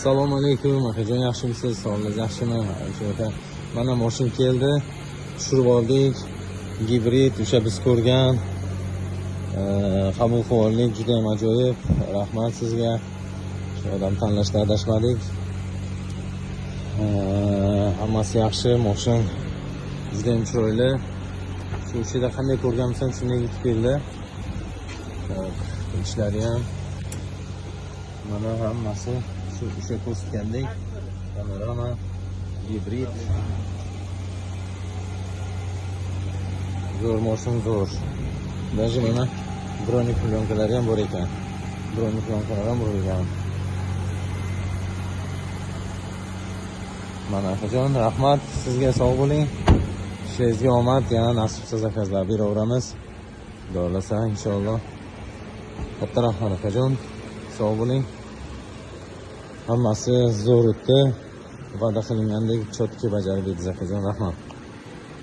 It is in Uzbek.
Assalomu alaykum, akajon, yaxshimisiz? Sog'ligingiz yaxshimi? Shu aka, mana moshin keldi. Tushirib oldik. Gibrid o'sha biz ko'rgan. Qabul qilib oldik, juda ham ajoyib. Rahmat sizga. Shu odam tanlashda adashmadik. Hammasi yaxshi, moshin juda ham chiroyli. Shu ichida qanday ko'rganmisan, shunday yetib keldi. Так, ichlari ham mana hammasi shu o'sha ko'rsatgandek panorama, gibrid. Zo'r moshin, zo'r. Даже mana броник plyonkalari ham bor ekan. Броник plyonkalar ham urilgan. Mana akajon, rahmat sizga, sog' bo'ling. Ishingizga omad, yana nasib qilsa zakazlar beraveramiz. Xudo xohlasa, inshaalloh. Katta rahmat, akajon. Sog' bo'ling. Hammasi zo'r o'tdi. Va'da qilingandek чётко bajarib berdi, akajon, rahmat.